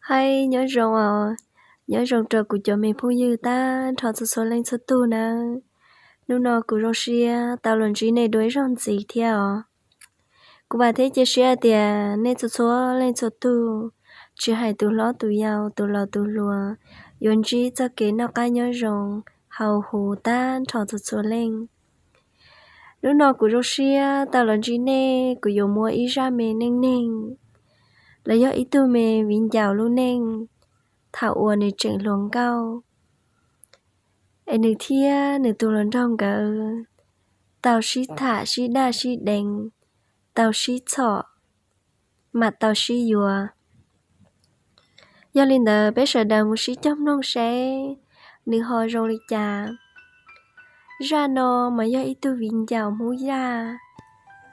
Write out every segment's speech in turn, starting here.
Hais nyob zoo os, nyob zoo rau kuv cov me phooj ywg tag nrho txhua txhua leej txhua tug nawb. Hnub no kuv zoo siab tau los ntsib nej dua ib zaug ntxiv thiab os. Kuv vam thiab cia siab tias nej txhua txhua leej txhua tug, tsis hais tus hlob tus yau tus laus tus hluas, yuav ntsib txoj kev noj qab nyob zoo hauv huv tag nrho txhua txhua leej. Hnub no kuv zoo siab tau los ntsib nej, kuv yuav muab ib zaj me neej neeg los yog ib tug me viv ncaus lub neej thaum uas nws tseem hluas nkauj, es nws thiab nws tus hluas nraug nkawd tau sib tham sib daj sib deev, tau sib txhom, mam tau sib yuav. Yog li ntawd peb sawv daws mus sib cog mloog seb nws ho zoo li cas. Zaj no mas yog ib tug viv ncaus Hmoob Yaj,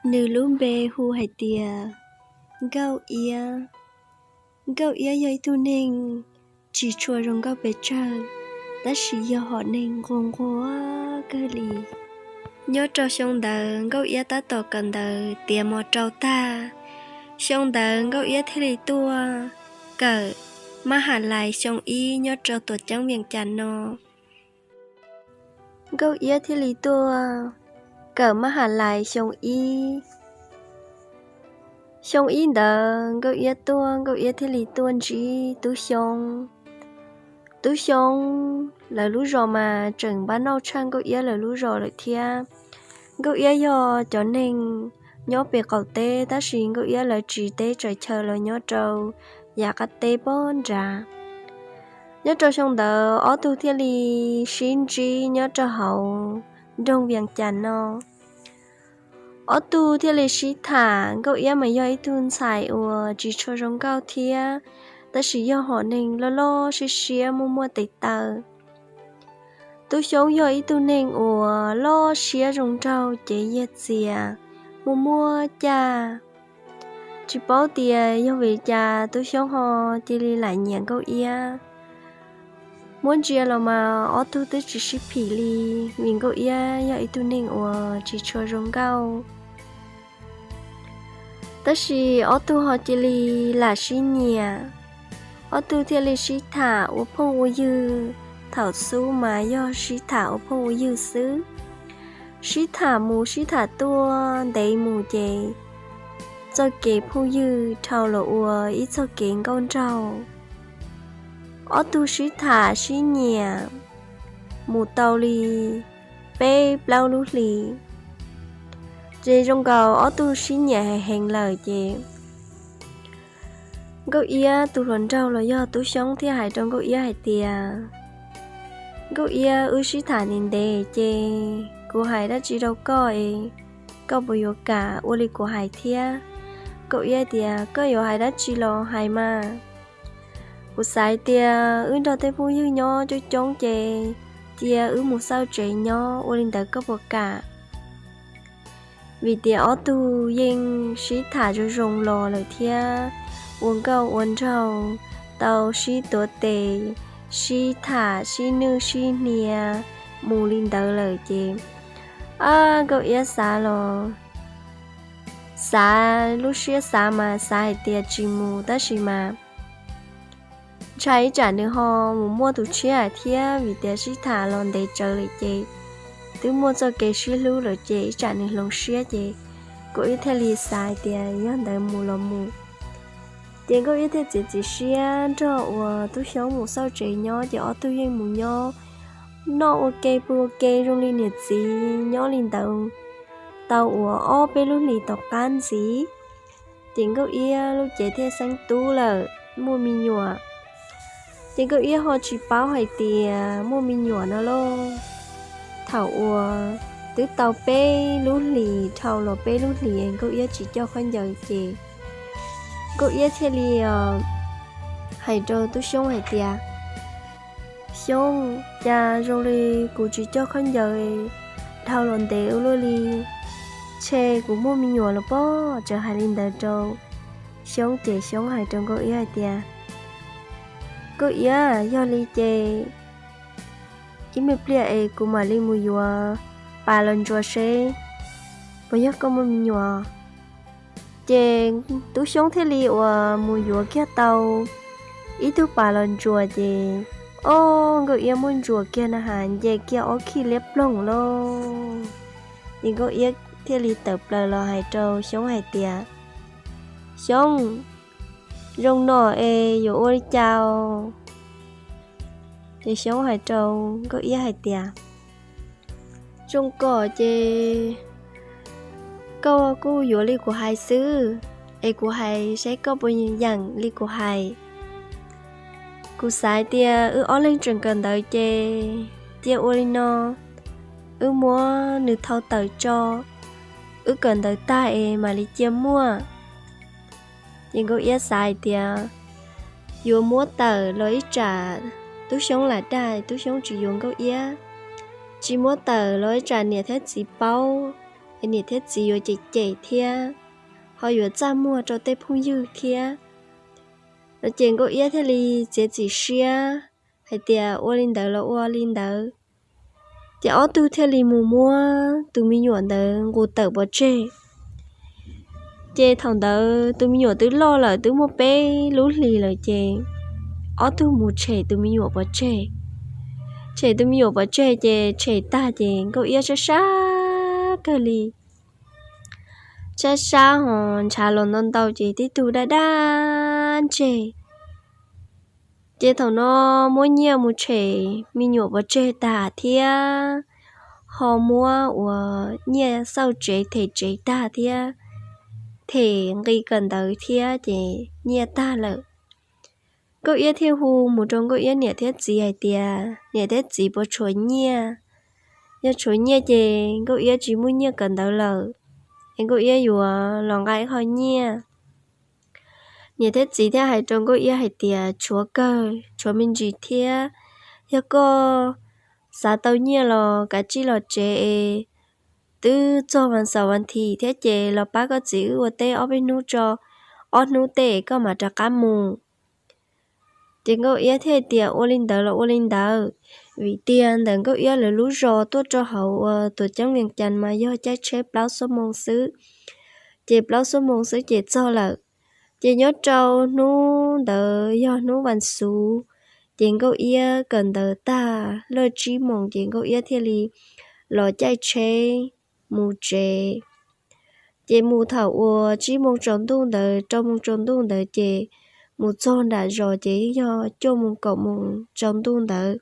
nws lub npe hu hais tias Nkauj Iab. Nkauj Iab yog ib tug neeg tsis tshua zoo nkauj pes tsawg, tab sis yog hom neeg nquag nquag kawg li. Nyob rau xyoo ntawd Nkauj Iab tab tom kawm ntawv tiav mos rau tag. Xyoo ntawd Nkauj Iab thiaj li tuaj kawm mab has lais xyoo ib nyob rau tuam ceeb Vias Cas no. Nkauj Iab thiaj li tuaj kawm mab has lais xyoo ib. Xyoo ib ntawd Nkauj Iab tuaj, Nkauj Iab thiaj li tuaj ntsib Tub Xyoob. Tub Xyoob lawv lub zos mas tseem npab nauj tshaj Nkauj Iab lawv lub zos lawm thiab. Nkauj Iab yog cov neeg nyob pem qaum teb, tab sis Nkauj Iab lawv tsis teb tsaws chaw, lawv nyob rau yav qab teb pog nrad. Nyob rau xyoo ntawd ob tug thiaj li sib ntsib nyob rau hauv nroog Vias Cas no. Ob tug thiaj li sib tham. Nkauj Iab mas yog ib tug ntxhais uas tsis tshua zoo nkauj thiab, tab sis yog hom neeg loj loj siab siab muaj muaj tes taw. Tub Xyoob yog ib tug neeg uas loj siab zoo nraug, cev yiag txias, muaj muaj caj. Tsis paub tias yog vim li cas Tub Xyoob ho cia li lam nyiam Nkauj Iab. Muab ntsia los mas ob tug twb tsis sib phim li, vim Nkauj Iab yog ib tug neeg uas tsis tshua zoo nkauj. Tab sis ob tug ho cia li lam sib nyiam, ob tug thiaj li sib tham ua phooj ua ywg. Thaum xub mas yog sib tham ua phooj ua ywg xwb, sib tham mus sib tham tuaj ntev mus ces txoj kev phooj ywg dhau los ua ib txoj kev nkauj nraug. Ob tug sib tham sib nyiam mus tau li peb plaub lub hlis, ces zoo nkaus ob tug sib nyiam heev heev lawm ces Nkauj Iab tus hluas nraug los yog Tub Xyoob thiaj hais rau Nkauj Iab hais tias, Nkauj Iab, wb sib tham ntev ntev ces kuv hais dab tsi rau koj es koj puas yuav kam ua li kuv hais thiab? Nkauj Iab tias, koj yuav hais dab tsi los hais mas. Kuv xav tias wb nrog tej phooj ywg nyob coob coob ces cia wb mus xauj tsev nyob, ua li ntawd koj puas kam? Vim tias ob tug yeej sib tham zoo zoo los lawm thiab ua nkauj ua nraug, tau sib tuav tes, sib tham sib nwj sib hnia mus li ntawd lawm ces, ab, Nkauj Iab xav los xav, lub siab xav mas xav hais tias tsis mus, tab sis mas ntshai ib tsam nws ho mus muaj tus tshiab thiab, vim tias sib tham los ntev tsawv lawm ces twb muaj txoj kev sib hlub lawm ces ib tsam nws hloov siab ces Nkauj Iab thiaj li xav hais tias yog ntawd mus los mus. Ces Nkauj Iab thiaj txiav txim siab nrog uas Tub Xyoob mus xauj tsev nyob ces ob tug yeej mus nyob noj ua ke pw ua ke zoo li niam txiv nyob li ntawd tau uas ob peb lub hlis tom qab ntxiv, ces Nkauj Iab lub cev thiaj xeeb tub lawm, muaj me nyuam. Ces Nkauj Iab ho tsis paub hais tias muaj me nyuam no lauj. Thaum uas twb tau peb lub hlis, dhau los peb lub hlis Nkauj Iab tsis coj khaub ncaws ces Nkauj Iab thiaj li hais rau Tub Xyoob hais tias, Xyoob, cas zoo li kuv tsis coj khaub ncaws dhau los ntev ua luaj li, ntshe kuv muaj me nyuam los pob. Txawm hais li ntawd rau Xyoob ces Xyoob hais rau Nkauj Iab hais tias, Nkauj Iab, yog li ces ib me pliag es kuv mam li mus yuav pas los ntsuas seb puas yog koj muaj me nyuam. Ces Tub Xyoob thiaj li uas mus yuav kiag tau ib tug pas los ntsuas ces, o, Nkauj Iab muab ntsuas kiag na has nce kiag ob khij liab ploog lauj. Ces Nkauj Iab thiaj li tawm plaws los hais rau Xyoob hais tias, Xyoob, zoo no es yuav ua li cas? Ces Xyoob hais rau Nkauj Iab hais tias, Zoo kom ces koj kuj yuav li kuv hais xwb, es kuv hais saib koj puas yeem li kuv hais. Kuv xav tias wb ob leeg tseem kawm ntawv ces cia ua li no, wb muab nws thau tawm tso, wb kawm ntawv tag es mam li cia muaj. Ces Nkauj Iab xav hais tias yuav muab tawm los ib tsam Tub Xyoob lam dag Tub Xyoob tsis yuav Nkauj Iab, tsis muab tawm los ib tsam niam thiab txiv paub, es niam thiab txiv yuav cem cem thiab, ho yuav txaj muag rau tej phooj ywg thiab. No ces Nkauj Iab thiaj li txiav txim siab hais tias ua li ntawd los ua li ntawd. Ces ob tug thiaj li mus muab tus me nyuam ntawd nqus tawm pov tseg. Ces thaum ntawd tus me nyuam twb loj lawm, twb muaj peb lub hlis lawm ces ob tug mus tshem tus me nyuam pov tseg. Tshem tus me nyuam pov tseg ces tshem tag ces Nkauj Iab sab sab kawg li, sab sab ho ntshav los ntau ntau ces tib tug daj daj ntseg. Ces thaum no muab nyiaj mus tshem me nyuam pov tseg tag thiab, ho muab ua nyiaj xauj tsev them tsev tag thiab, them nqi kawm ntawv thiab ces nyiaj tag lawm. Nkauj Iab thiaj hu mus rau Nkauj Iab niam thiab txiv hais tias, Niam thiab txiv, puas tshuav nyiaj? Yog tshuav nyiaj ces Nkauj Iab tsis muaj nyiaj kawm ntawv lawm, es Nkauj Iab yuav los nqa ib qho nyiaj. Niam thiab txiv thiaj hais rau Nkauj Iab hais tias, Tshuav kawg, tshuav me ntsis thiab. Yog koj xav tau nyiaj los kav tsij los tsev es twb txog vas xaum vas thiv thiab ces los pab koj txiv wb ua teb ob peb hnub tso, ob hnub tej koj mam rov qab mus. Ces Nkauj Iab thiaj tias ua li ntawd los ua li ntawd, vim tias ntawm Nkauj Iab lawv lub zos tuaj rau hauv uas tuam ceeb Vias Cas mas yog caij tsheb plaub xuab moos xwb, ces plaub xuab moos xwb ces txog lawm. Ces nyob rau hnub ntawd yog hnub vas xuv, ces Nkauj Iab kawm ntawv tag lawm tsib moos ces Nkauj Iab thiaj li los caij tsheb mus tsev. Ces mus thaum uas tsib moos tsaus ntuj ntawd, rau moos tsaus ntuj ntawd ces mus txog nram zos ces yog cuaj moos kaum moos tsaus ntuj ntawd.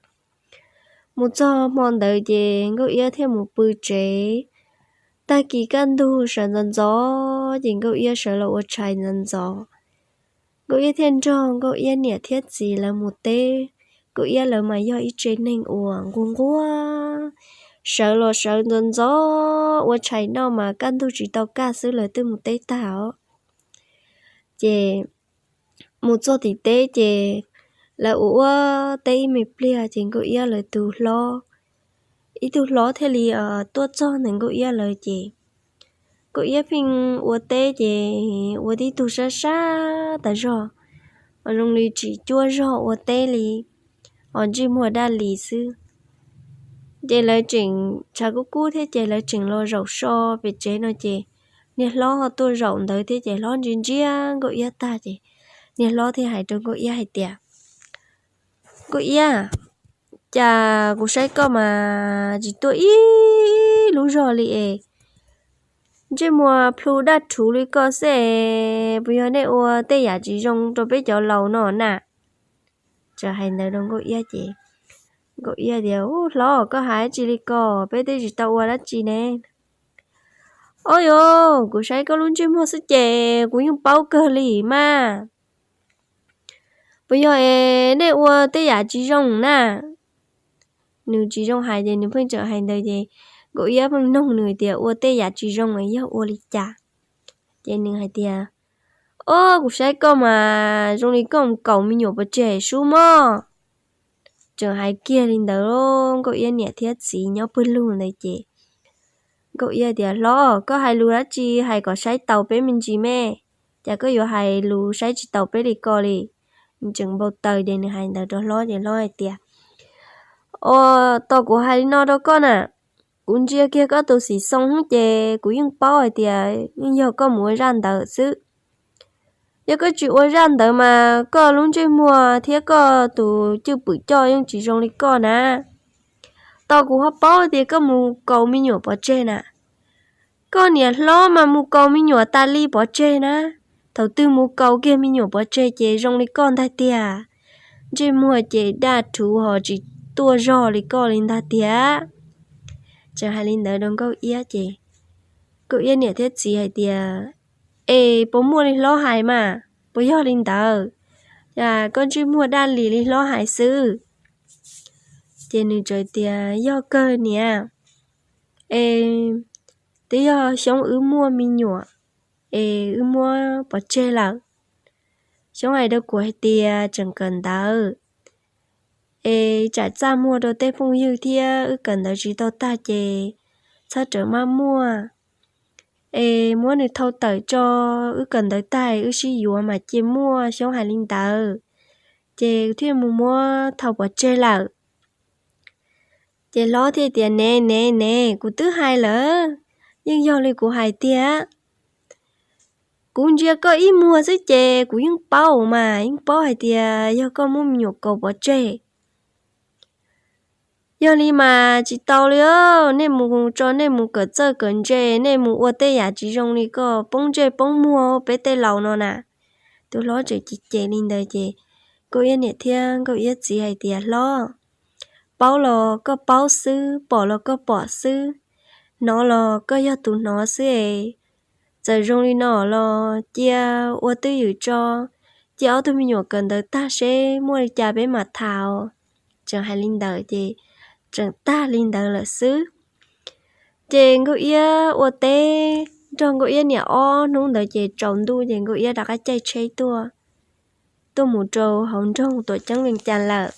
Mus txog hmo ntawd ces Nkauj Iab thiaj mus pw tsev. Tag kis kaj ntug sawv ntxov ntxov ces Nkauj Iab sawv los ua tshais ntxov ntxov. Nkauj Iab thiaj nrog Nkauj Iab niam thiab txiv lawv mus teb. Nkauj Iab lawv mas yog ib tse neeg uas nquag nquag, sawv los sawv ntxov ntxov ua tshais noj mas kaj ntug tsis tau kaj xwb lawv twb mus teb tag os. Ces mus txog tim teb ces lawv ua ua teb ib me pliag ces Nkauj Iab lawv tus hlob, ib tug hlob thiaj li tuaj txog ntawm Nkauj Iab lawv ces Nkauj Iab pheej ua teb ces ua tib tug sab sab tas zog, zoo li tsis cuab zog ua teb li, ho ntsej muag daj li xwb. Ces lawv tseem tshav kub kub thiab ces lawv tseem los zaum so pem tsev no ces niag hlob ho tuaj zaum ntawd thiab ces hlob ntsia ntsia Nkauj Iab tag ces niag hlob thiaj hais rau Nkauj Iab hais tias, Nkauj Iab, cas kuv saib koj mas tsis tuaj ib lub zog li es, ntsej muag plhu daj rhuv li koj xwb es puas yog nej ua tej yam tsis zoo rau peb cov laus no na? Txawm hais ntawd rau Nkauj Iab ces Nkauj Iab tias, Ub, hlob, koj hais dab tsi li ko, peb twb tsis tau ua dab tsi ne. Ob, yog kuv saib koj lub ntsej muag xwb ces kuv yeej paub kawg li mas. Puas yog es nej ua tej yam tsis zoo na? Nws tsis zoo hais ces nws pheej tseem hais ntawd ces Nkauj Iab pheej noog nws tias ua tej yam tsis zoo yog ua li cas. Ces nws hais tias, Ob, kuv saib koj mas zoo li koj mus kaum me nyuam pov tseg sub mog. Tseem hais kiag li ntawd, Nkauj Iab niam thiab txiv nyob pawg lug ntawd ces Nkauj Iab tias, Hlob, koj hais lus dab tsi hais kom saib taus peb me ntsis me? Cas koj yuav hais lus saib tsis taus peb li ko li? Nws tseem npau taws ces nws hais ntawd rau hlob ces hlob hais tias, Ua, tos kuv hais li no rau koj na, kuv ntsia kiag koj tus xim xoo ces kuv yeej paub hais tias yeej yog koj mus ua zaj ntawd xwb. Yog koj tsis ua zaj ntawd mas koj lub ntsej muag thiab koj tus cwj pwm coj yeej tsis zoo li koj na. Tau kuv ho paub tias koj mus kaus me nyuam pov tseg na. Koj niam hlob mas mus kaus me nyuam tas li pov tseg na. Thaum twg mus kaus kiag me nyuam pov tseg ces zoo li koj ntag tiag. Ntsej muag ces daj rhuv ho tsis tuaj zog li koj li ntag tiag. Tseem hais li ntawd rau Nkauj Iab ces Nkauj Iab niam thiab txiv hais tias, Es puas muaj li hlob hais mas, puas yog li ntawd? Koj ntsej muag daj lis li hlob hais xwb. Ces nws txawm tias, Yog kawg niam, es twb yog xyoo wb muaj me nyuam es wb muab pov tseg lawm. Xyoo hais rau kuv hais tias tseem kawm ntawv, es tsam txaj muag rau tej phooj ywg thiab wb kawm ntawv tsis tau tag ces txhob rawm maj muaj, es muab nws thau tawm tso, wb kawm ntawv tag wb sib yuav mas cia muaj. Xyoo hais li ntawd ces thiaj mus muab thau pov tseg lawm. Ces hlob thiaj tias, Ne ne ne, kuv twb hais lawm, yeej yog li kuv hais tiag. Kuv ntsia koj ib muag xwb ces kuv yeej paub mas, yeej paub hais tias yog koj muab me nyuam kaus pov tseg. Yog li mas tsis tau li, nej mus tso nej mus kawm txawj kawm ntse, nej mus ua tej yam tsis zoo li koj poob ntsej poob muag peb tej laus no na. Tus hlob tseem cem cem li ntawd ces Nkauj Iab niam thiab Nkauj Iab txiv hais tias, Hlob, paub los koj paub xwb, pom los koj pom xwb, hnov los koj yog tus hnov xwb es. Txawm zoo li no los cia ua twj ywm tso, cia ob tug me nyuam kawm ntawv tag seb muaj li cas peb mam tham. Tseem hais li ntawd ces tseem tag li ntawd lawm xwb. Ces Nkauj Iab ua teb nrog Nkauj Iab niam ob hnub ntawd ces tsaus ntuj ces Nkauj Iab rov qab caij tsheb tuaj, tuaj mus rau hauv nroog Tuam Ceeb Vees Cas lawm.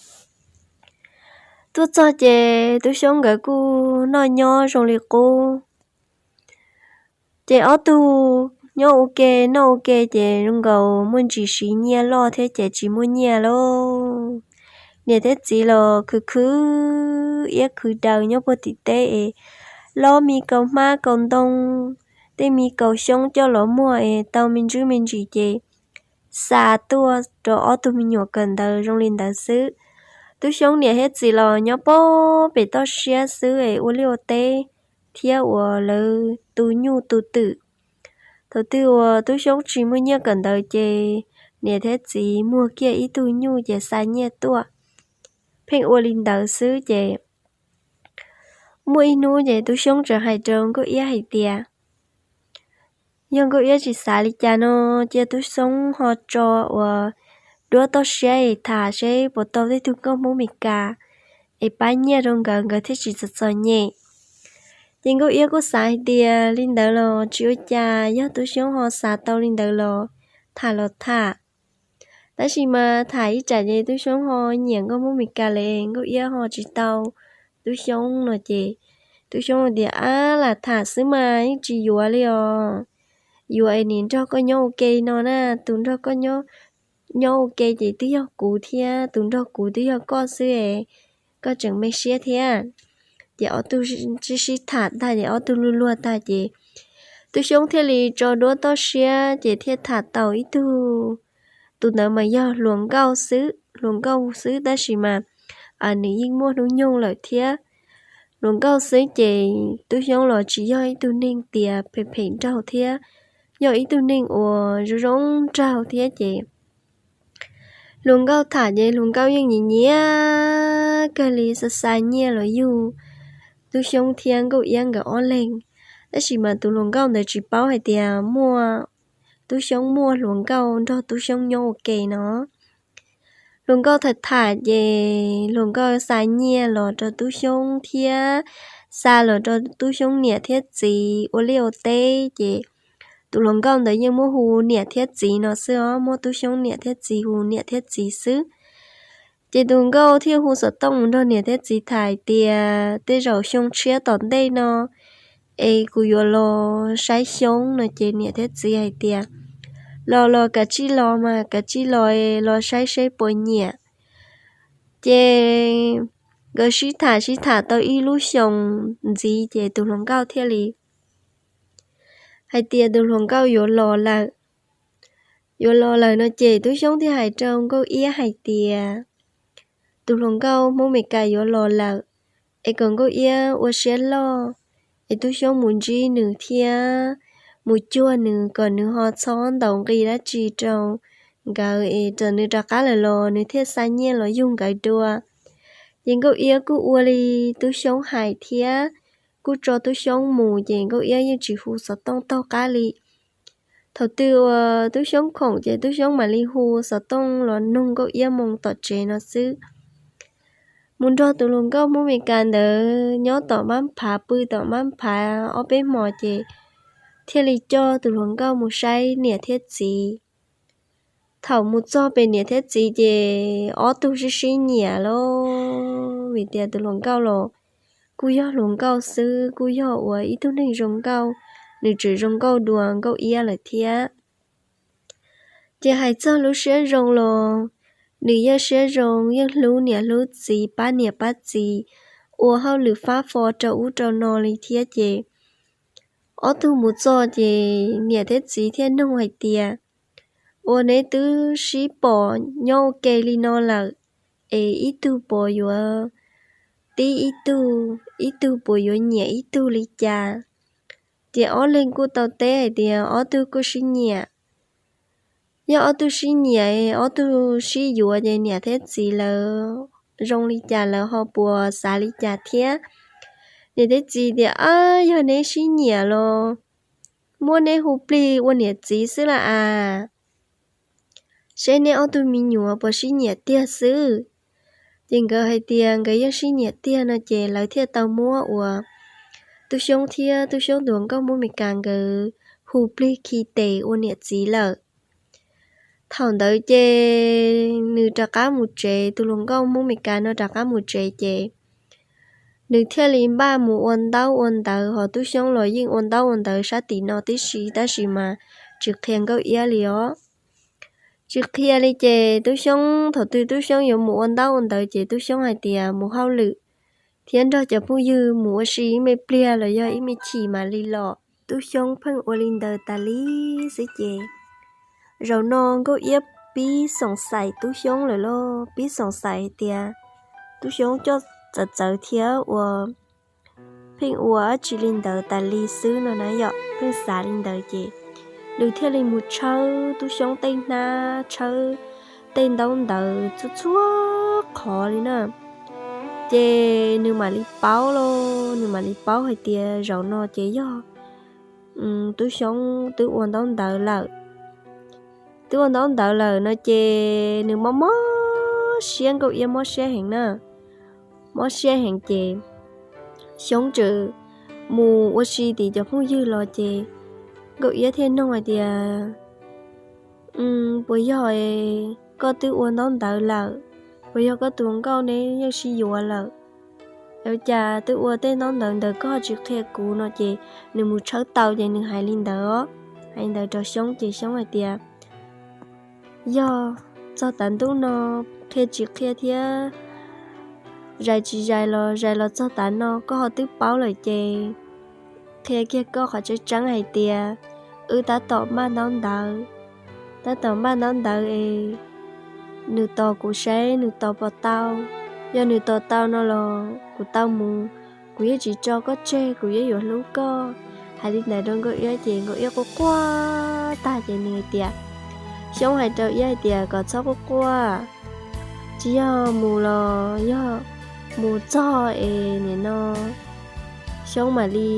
Tuaj txog ces Tub Xyoob nkawd kuj noj nyob zoo li qub. Ces ob tug nyob ua ke noj ua ke ces zoo nkaus muaj ntsis siv nyiaj loj thiab ces tsis muaj nyiaj lauj. Niam thiab txiv los khwv khwv iab khwv daws nyob puag tim teb es lob me kaus hmab kaus ntoo, tej me kaus xyoob coj los muag es tau me ntsis me ntsis ces xa tuaj rau ob tug me nyuam kawm ntawv zoo li ntawd xwb. Tub Xyoob niam thiab txiv los nyob puag pem toj siab xwb es ua liaj ua teb thiab uas lawv tu nyuj tu twm. Thaum twg uas Tub Xyoob tsis muaj nyiaj kawm ntawv ces niam thiab txiv muag kiag ib tug nyuj ces xa nyiaj tuaj, pheej ua li ntawd xwb ces muaj ib hnub ces Tub Xyoob txawm hais rau Nkauj Iab hais tias, Yog Nkauj Iab tsis xav li cas no, cia Tub Xyoob ho tso uas duab toj siab es tham seb puas tau tej tug nkauj Hmoob Mes Kas es pab nyiaj rau nkawd, nkawd thiaj tsis txom txom nyem. Ces Nkauj Iab kuj xav hais tias li ntawd los tsis ua cas, yog Tub Xyoob ho xav tau li ntawd los tham los tham. Tab sis mas tham ib tsam ces Tub Xyoob ho nyiam nkauj Hmoob Mes Kas li, Nkauj Iab ho tsis tau Tub Xyoob no ces Tub Xyoob tias, Ab, lam tham xwb mas yeej tsis yuav li os. Yuav es nim nrog koj nyob ua ke no na, tus nrog koj nyob ua ke ces twb yog kuv thiab, tus nrog kuv twb yog koj xwb es, koj tseem me siab thiab. Ces ob tug sib sib tham tag ces ob tug luag luag tag ces Tub Xyoob thiaj li tso duab toj siab ces thiaj tham tau ib tug. Tus ntawd mas yog hluas nkauj xwb, hluas nkauj xwb tab sis mas nws yeej muaj hnub nyoog lawm thiab. Hluas nkauj xwb ces Tub Xyoob los tsis yog ib tug neeg tias phem phem nraug thiab, yog ib tug neeg uas zoo zoo nraug thiab ces hluas nkauj tham ces hluas nkauj yeej nyiam nyiam kawg li, xa xa nyiaj los yug Tub Xyoob thiab Nkauj Iab nkawd ob leeg. Tab sis mas tus hluas nkauj ntawd tsis paub hais tias muaj, Tub Xyoob muaj hluas nkauj nrog Tub Xyoob nyob ua ke no. Hluas nkauj tham tham ces hluas nkauj xa nyiaj los rau Tub Xyoob thiab xa los rau Tub Xyoob niam thiab txiv ua liaj ua teb ces tus hluas nkauj ntawd yeej muab hu niam thiab txiv no xwb os, muab Tub Xyoob niam thiab txiv hu niam thiab txiv xwb. Ces tus nkauj thiaj hu xov tooj mus nrog niam thiab txiv tham hais tias, Tej zaum xyoo tshiab tom ntej no es kuv yuav los saib xyoob no. Ces niam thiab txiv hais tias, Los los, kav tsij los mas, kav tsij los es los saib seb puas nyiam. Ces nkawd sib tham sib tham tau ib lub xyoos ntxiv ces tus hluas nkauj thiaj li hais tias tus hluas nkauj yuav los lawm. yuav los lawm no ces Tub Xyoob thiaj hais rau Nkauj Iab hais tias, tus hluas nkauj Hmoob Meskas yuav los lawm, es kom Nkauj Iab ua siab loj, es Tub Xyoob mus ntsib nws thiab mus cuag nws kom nws ho txhob ntaus nqi dab tsi rau nkawd es txawm nws rov qab lawm los nws thiaj xa nyiaj los yug nkawd dua. Ces Nkauj Iab kuj ua li Tub Xyoob hais thiab, kuj tso Tub Xyoob mus ces Nkauj Iab yeej tsis hu xov tooj taug qab li. Thaum twg uas Tub Xyoob khoom ces Tub Xyoob mam li hu xov tooj los nug Nkauj Iab moo tom tsev no xwb. Mus nrog tus hluas nkauj Hmoob Meskas ntawd nyob tom mab phav, pw tom mab phav ob peb hmo ces thiaj li coj tus hluas nkauj mus saib niam thiab txiv. Thaum mus txog pem niam thiab txiv ces ob tug sib sib nyiam lawm, vim tias tus hluas nkauj los kuj yog hluas nkauj xwb, kuj yog ua ib tug neeg zoo nkauj, nws tseem zoo nkauj dua Nkauj Iab lawm thiab. Ces hais txog lub siab zoo los nws yeej siab zoo, yeej hlub niam hlub txiv, pab niam pab txiv, ua hauj lwm fab fo rau ub rau no li thiab ces ob tug mus txog ces niam thiab txiv thiaj nug hais tias, ua neb twb sib pom nyob ua ke li no lawm, es ib tug puas yuav tib ib tug, ib tug puas yuav nyiam ib tug li cas? Ces ob leeg kuj tau teb hais tias ob tug kuj sib nyiam. Yog ob tug sib nyiam, ob tug sib yuav ces niam thiab txiv lawv zoo li cas lawv ho puas xav li cas thiab? Niam thiab txiv tias, a, yog neb sib nyiam los muab neb hu plig ua niam txiv xwb las as, seb neb ob tug me nyuam puas sib nyiam tiag xwb. Ces nkawd hais tias nkawd yeej sib nyiam tiag no ces lawv thiaj tau muab uas Tub Xyoob thiab Tub Xyoob tus hluas nkauj Hmoob Meskas nkawd hu plig khi tes ua niam txiv lawm. Thaum ntawd ces nws rov qab mus tsev, tus hluas nkauj Hmoob Meskas no rov qab mus tsev ces nws thiaj li npaj mus ua ntaub ua ntawv, hos Tub Xyoob los yeej ua ntaub ua ntawv sab tim no tib si tab sis mas tsis qhia Nkauj Iab li os. Tsis qhia li ces Tub Xyoob, thaum twg Tub Xyoob yuav mus ua ntaub ua ntawv ces Tub Xyoob hais tias mus hauj lwm thiab nrog cov phooj ywg mus ua si ib me pliag los yog ib me chim mam li los. Tub Xyoob pheej ua li ntawd tas li xwb ces zaum no Nkauj Iab pib xoom xaim Tub Xyoob lawm lauj, pib xoom xaim hais tias Tub Xyoob coj txawv txawv thiab ua pheej ua dab tsi li ntawd tas li xwb no na yom, pheej xav li ntawd ces nws thiaj li mus tshawb Tub Xyoob tej hnab, tshawb tej ntaub ntawv txhua txhua qhov li na. Ces nws mam li paub lauj, nws mam li paub hais tias zaum no ces yog Tub Xyoob twb ua ntaub ntawv lawm. Twb ua ntaub ntawv lawm no ces nws mob mob siab, Nkauj Iab mob siab heev na. Mob siab heev ces Xyoob tseem mus ua si tim cov phooj ywg los ces Nkauj Iab thiaj nug hais tias, puas yog koj twb ua ntaub ntawv lawm, puas yog koj tus hluas nkauj neb yeej sib yuav lawm, ua cas twb ua tej ntaub ntawv ntawd koj tsis qhia kuv no ces nws mus tshawb tau ces nws hais li ntawd, hais li ntawd rau Xyoob ces Xyoob hais tias, yog txog tav ntuj no qhia tsis qhia thiab zais tsis zais los zais los txog tav no koj ho twb paub lawm ces qhia kiag koj qhov tseeb tseeb hais tias wb tab tom npaj ntaub ntawv, tab tom npaj ntaub ntawv es nws tos kuv saib nws tos puas tau. Yog nws tos tau no los kuv tau mus, kuv yeej tsis tso koj tseg, kuv yeej yuav hlub koj. Hais li ntawd rau Nkauj Iab ces Nkauj Iab quaj quaj tag ces nws hais tias, Xyoob hais rau Iab hais tias kom txhob quaj quaj, tsis yog mus los yog mus txog es nim no Xyoob mam li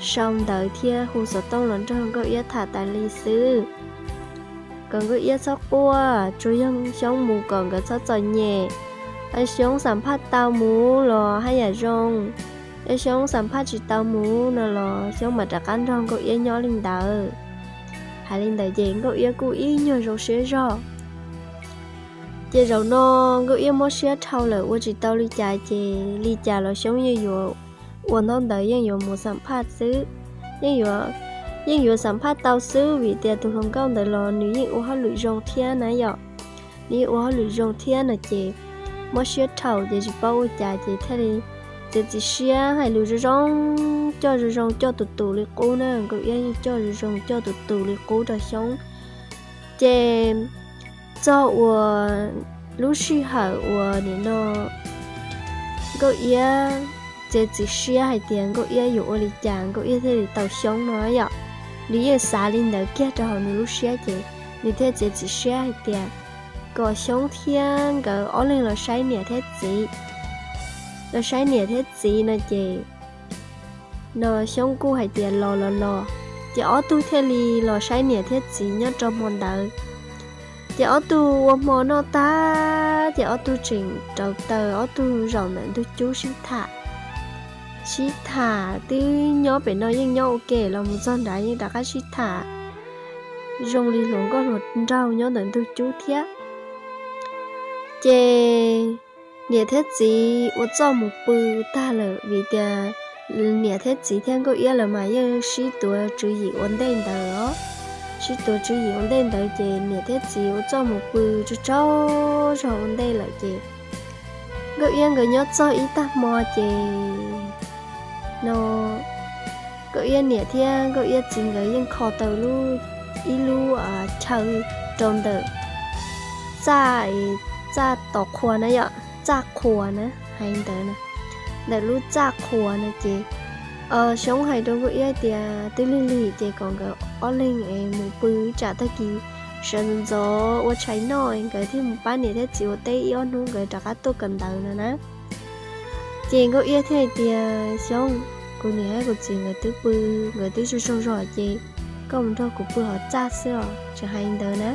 sau ntawv thiab hu xov tooj los nrog Nkauj Iab tham tas li xwb. Kom Nkauj Iab txhob quaj, tsuas yog Xyoob mus kom nkawd txhob txom nyem. Xyoob xam phaj tau mus los haj yam zoo, yog Xyoob xam phaj tsis tau mus no los Xyoob mam rov qab nrog Nkauj Iab nyob li ntawd. Hais li ntawd ces Nkauj Iab kuj ib nyuag zoo siab zog. Ces zaum no Nkauj Iab mob siab dhau lawm ua tsis tau li cas ces li cas los Xyoob yeej yuav ua ntaub ntawv yeej yuav mus xam phaj xwb, yeej yuav, yeej yuav xam phaj tau xwb vim tias tus hluas nkauj ntawd los nws yeej ua hauj lwm zoo thiab na yom. Nws yeej ua hauj lwm zoo thiab no ces mob siab dhau ces tsis paub ua cas ces thiaj li txiav txim siab hais lus zoo zoo, coj zoo zoo coj tus tus li qub na, Nkauj Iab yeej coj zoo zoo coj tus tus li qub rau Xyoob. Ces txog uas lub sij hawm uas nim no Nkauj Iab txiav txim siab hais tias Nkauj Iab yuav ua li cas Nkauj Iab thiaj li tau Xyoob no yom. Nws yeej xav li ntawd kiag rau hauv nws lub siab ces nws thiaj txiav txim siab hais tias kom Xyoob thiab nkawd ob leeg los saib niam thiab txiv. Los saib niam thiab txiv no ces no Xyoob kuj hais tias los los los, ces ob tug thiaj li los saib niam thiab txiv nyob rau hmo ntawd. Ces ob tug ua hmo noj tag ces ob tug tseem rauv taws ob tug zaum ntawm ntug cub sib tham. Sib tham twb nyob pem no yeej nyob ua ke los mus txog nrad yeej rov qab sib tham zoo li hluas nkauj hluas nraug nyob ntawm ntug cub thiab. Ces niam thiab txiv ua txoj mus pw tag lawm vim tias niam thiab txiv thiab Nkauj Iab lawv mas yeej sib tuav tswv yim ua ntej ntawd os. Sib tuav tswv yim ua ntej ntawd ces niam thiab txiv ua txoj mus pw tsaug tsaug zog ua ntej lawm ces Nkauj Iab nkawd nyob txog ib tag hmo ces no Nkauj Iab niam thiab Nkauj Iab txiv nkawd yeej kho tau lub, ib lub chaw rau ntawm txaj, txaj tom qhua na yom, txaj qhua na hais ntawd na, ntawm lub txaj qhua no ces Xyoob hais rau Nkauj Iab tias twb lig lig ces kom nkawd ob leeg es mus pw tsam tag kis sawv ntxov ntxov ua tshais noj nkawd thiaj mus pab niam thiab txiv ua teb ib ob hnub nkawd rov qab tuaj kawm ntawv no na. Ces Nkauj Iab thiaj hais tias Xyoob, kuv niam thiab kuv txiv nkawd twb pw, nkawd twb tsaug tsaug zog ces koj mus nrog kuv pw hauv txaj xwb os, tseem hais ntawd na.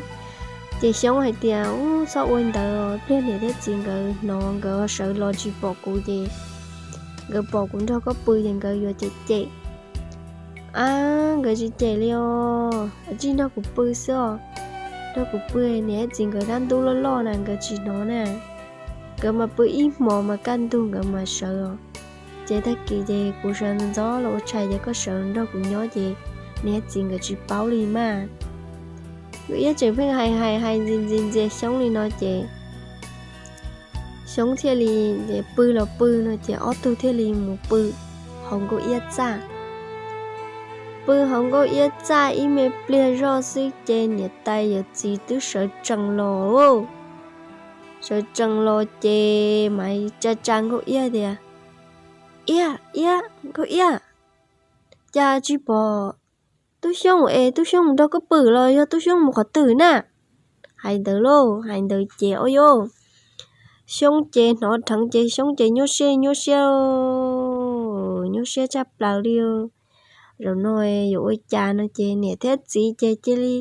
Ces Xyoob hais tias ub txhob ua ntawd, pliag niam thiab txiv nkawd hnov nkawd sawv los tsis pom kuv ces nkawd pom kuv nrog koj pw ces nkawd yuav cem cem. Ab, nkawd tsis cem li os, tsij nrog kuv pw xwb os. Nrog kuv pw, niam thiab txiv nkawd dab ntub loj loj na nkawd tsis hnov na. Nkawd mas pw ib hmos mas kaj ntug nkawd mas sawv os. Ces tag kis ces kuv sawv ntxov los ua tshais ces koj sawv nrog kuv nyob ces niam thiab txiv nkawd tsis paub li mas. Nkauj Iab tseem pheej hais hais hais ntxias ntxias ntxias Xyoob li no ces Xyoob thiaj li pw los pw no ces ob tug thiaj li mus pw hauv Nkauj Iab txaj. Pw hauv Nkauj Iab txaj ib me pliag zoj xwb ces niam tais yawm txiv twb sawv tsees los. Sawv tsees los ces mas tsa tsa Nkauj Iab tias, Iab, Iab, Nkauj Iab, cas tsis pom Tub Xyoob es Tub Xyoob mus nrog koj pw los yog Tub Xyoob mus qhov twg na? Hais ntawd lauj, hais ntawd ces ua rau Xyoob ces hnov dheev ces Xyoob ces nyuaj siab nyuaj siab, nyuaj siab tshaj plaws li. Zaum no yuav ua cas no ces niam thiab txiv ces cia li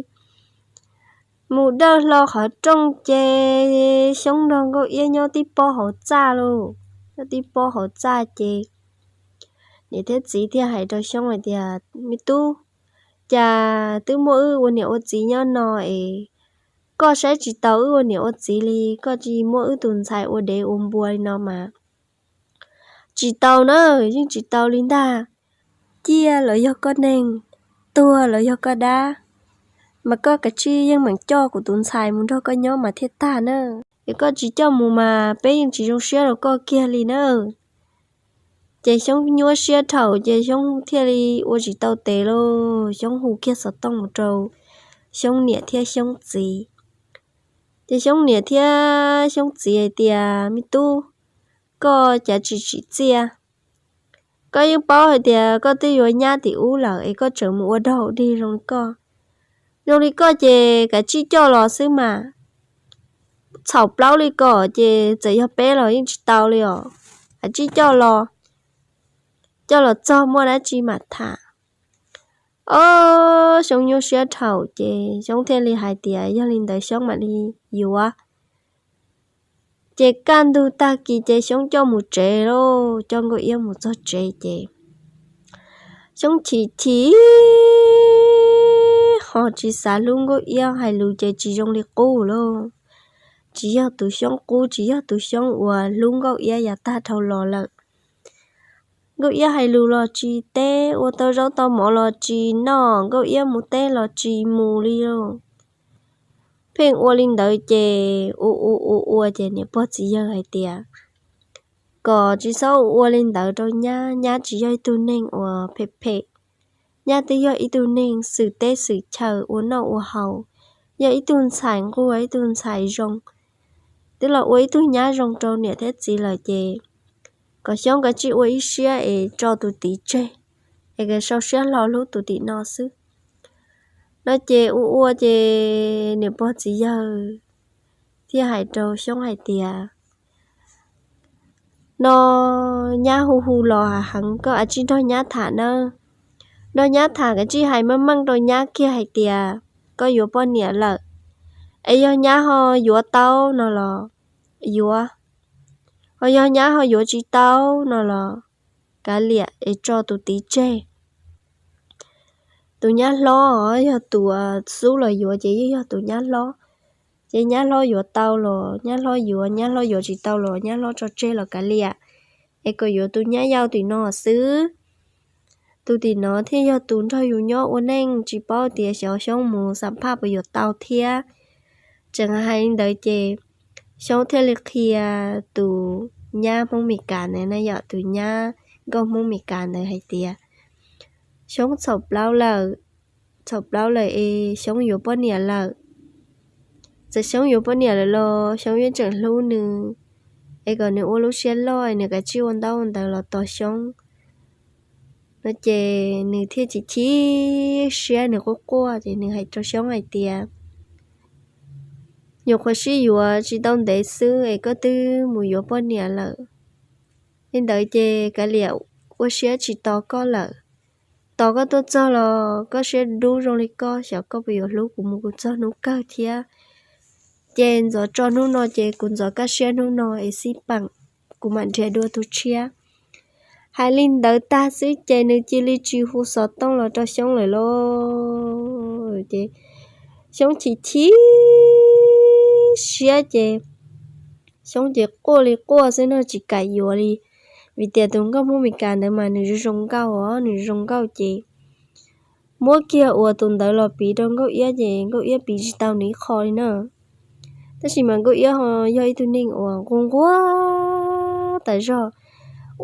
mus dawj hlo qhov rooj ces Xyoob nrog Nkauj Iab nyob tib pob hauv txaj lauj. Nyob tib pob hauv txaj ces niam thiab txiv thiaj hais rau Xyoob hais tias, Me tub, cas twb muaj wb ua niam ua txiv nyob no es koj saib tsis taus wb ua niam ua txiv li, koj tsis muab wb tus ntxhais ua dev ua npua li no mas tsis tau na, yeej tsis tau li ntag. Ciaj los yog koj neeg, tuag los yog koj dab, mas koj kav tsij yeej meem coj kuv tus ntxhais mus nrog koj nyob mas thiaj tag na. Es koj tsis coj mus mas peb yeej tsis zoo siab rau koj kiag li na. Ces Xyoob nyuaj siab dhau ces Xyoob thiaj li ua tsis tau tes lauj. Xyoob hu kiag xov tooj mus rau Xyoob niam thiab Xyoob txiv. Ces Xyoob niam thiab Xyoob txiv hais tias, Me tub, koj cav tsis tsim txiaj. Koj yeej paub hais tias koj twb yuav nyab tim ub lawm es koj tseem mus ua dog dig zoo li koj. Zoo li koj ces kav tsij coj los xwb mas. Txhaum plaub li ko ces txawm yog peb los yeej tsis tau li os. Kav tsij coj los, coj los txog muaj dab tsi mam tham. Ob, Xyoob nyuaj siab dhau ces Xyoob thiaj li hais tias yog li ntawd Xyoob mam li yuav. Ces kaj ntug tag kis ces Xyoob coj mus tsev lauj, coj Nkauj Iab mus txog tsev ces Xyoob chim chim ho tsis xav hlub Nkauj Iab, hais lus ces tsis zoo li qub lauj. Tsis yog tus Xyoob qub, tsis yog tus Xyoob uas hlub Nkauj Iab yav tag dhau los lawm. Nkauj Iab hais lus los tsis teb, ua tau zaub tau mov los tsis noj, Nkauj Iab mus teb los tsis mus li lauj. Pheej ua li ntawd ces ua ua ua ua ces niam pog txiv yawg hais tias kom tsis txhob ua li ntawd rau nyab, nyab tsis yog ib tug neeg uas phem phem. Nyab twb yog ib tug neeg xwm teb xwm chaw ua noj ua haus, yog ib tug ntxhais nquag, ib tug ntxhais zoo, twb los ua ib tug nyab zoo rau niam thiab txiv lawm ces kom Xyoob kav tsij ua ib siab es tso tus tid tseg, es sau siab hlo hlub tus tim no xwb. No ces ua ua ces niam pog txiv yawg thiaj hais rau Xyoob hais tias, no nyab hu hu los heev, koj kav tsij nrog nyab tham nawb. Nrog nyab tham, kav tsij hais meej meej rau nyab kiag hais tias koj yuav poj niam lawm, es yog nyab ho yuav tau no los yuav, ho yog nyab ho yuav tsis tau no los kav liam es tso tus tid tseg. Tus nyab hlob, yog tus xub los yuav ces yeej yog tus nyab hlob. Ces nyab hlob yuav tau los nyab hlob yuav, nyab hlob yuav tsis tau los nyab hlob tso tseg los kav liam, es kom yuav tus nyab yau tim no xwb. Tus tim no thiaj yog tus nrog yus nyob ua neej, tsis paub tias xyov Xyoob mus xam phaj puas yuav tau thiab. Tseem hais li ntawd ces Xyoob thiaj li qhia tus nyab Hmoob Mes Kas ntawd na, yog tus nyab nkauj Hmoob Mes Kas ntawd hais tias, Xyoob txhaum plaub lawm, txhaum plaub lawm es Xyoob yuav poj niam lawm. Txawm Xyoob yuav poj niam lawm los Xyoob yeej tseem hlub nws, es kom nws ua lub siab loj, nws kav tsij ua ntaub ua ntawv los tos Xyoob. No ces nws thiaj chim chim siab, nws quaj quaj ces nws hais rau Xyoob hais tias, nyuam qhuav sib yuav tsis tau ntev xwb es koj twb mus yuav poj niam lawm. Li ntawd ces kav liam, ua siab tsis tos koj lawm. Tos koj tuaj txog los koj siab dub zoo li koj, xyov koj puas yuav hlub kuv mus kuv txog hnub kawg thiab. Ces ntxov tso hnub no ces kuv ntxov kaj siab hnub no es xij peem, kuv mam nrhiav dua tus tshiab. Hais li ntawd tag xwb ces nws cia li tsis hu xov tooj los rau Xyoob lawm lauj. Ces Xyoob chim chim siab ces Xyoob ces quaj li quaj xwb no, tsis kam yuav li. Vim tias tus nkauj Hmoob Mes Kas ntawd mas nws zoo nkauj os, nws zoo nkauj ces muab kiag uas tus ntawd los piv rau Nkauj Iab ces Nkauj Iab piv tsis tau nws ib qho li na. Tab sis mas Nkauj Iab ho yog ib tug neeg uas nquag nquag tas zog,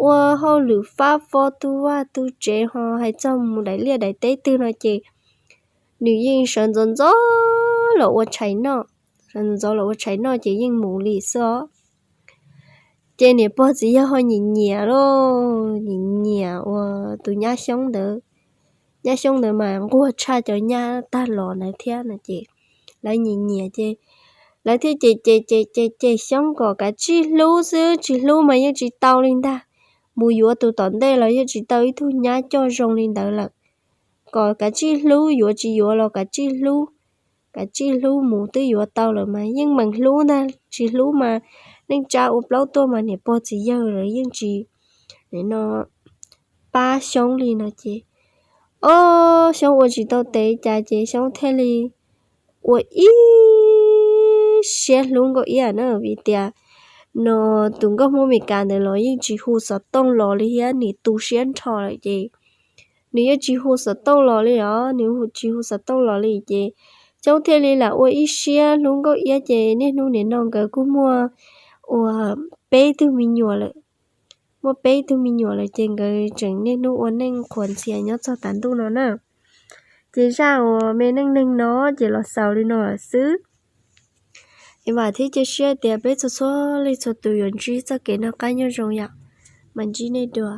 ua hauj lwm fab fob tu vaj tu tsev ho hais txog mus daim liaj daim teb twg no ces nws yeej sawv ntxov ntxov los ua tshais noj, sawv ntxov ntxov los ua tshais noj ces yeej mus li xwb os. Ces niam pog txiv yawg ho nyiam nyiam lauj, nyiam nyiam uas tus nyab Xyoob ntawd. Nyab Xyoob ntawd mas nquag tshaj cov nyab tag los ntawd thiab no ces lawv nyiam nyiam ces lawv thiaj cem cem cem cem cem Xyoob kom kav tsij hlub xwb, tsis hlub mas yeej tsis tau li ntag. Mus yuav tus tom ntej los yeej tsis tau ib tug nyab coj zoo li ntawd lawm. Kom kav tsij hlub, yuav tsis yuav los kav tsij hlub, kav tsij hlub, mus twb yuav tau lawm mas yeej meem hlub ntag, tsis hlub mas neej tsa ua plaub tuaj mas niam pog txiv yawg lawv yeej tsis, no, pab Xyoob li no ces, o, Xyoob ua tsis tau tes cas ces Xyoob thiaj li ua ib siab hlub Nkauj Iab na, vim tias no tus nkauj Hmoob Mes Kas ntawd los yeej tsis hu xov tooj los li thiab, nws tu siab nrho lawm ces nws yeej tsis hu xov tooj los li os, nws tsis hu xov tooj los li ces Xyoob thiaj li lam ua ib siab hlub Nkauj Iab ces niaj hnub nim no nkawd kuj muaj ua peb tug me nyuam lawm. Muaj peb tug me nyuam lawm ces nkawd tseem niaj hnub ua neej qhuas ntxhias nyob txog tav ntuj no na. Ces zaj uas me neej neeg no ces los xaus li no lawm xwb. Es vam thiab cia siab tias peb txhua txhua leej txhua tus yuav ntsib txoj kev noj qab nyob zoo yom. Mam ntsib nej dua.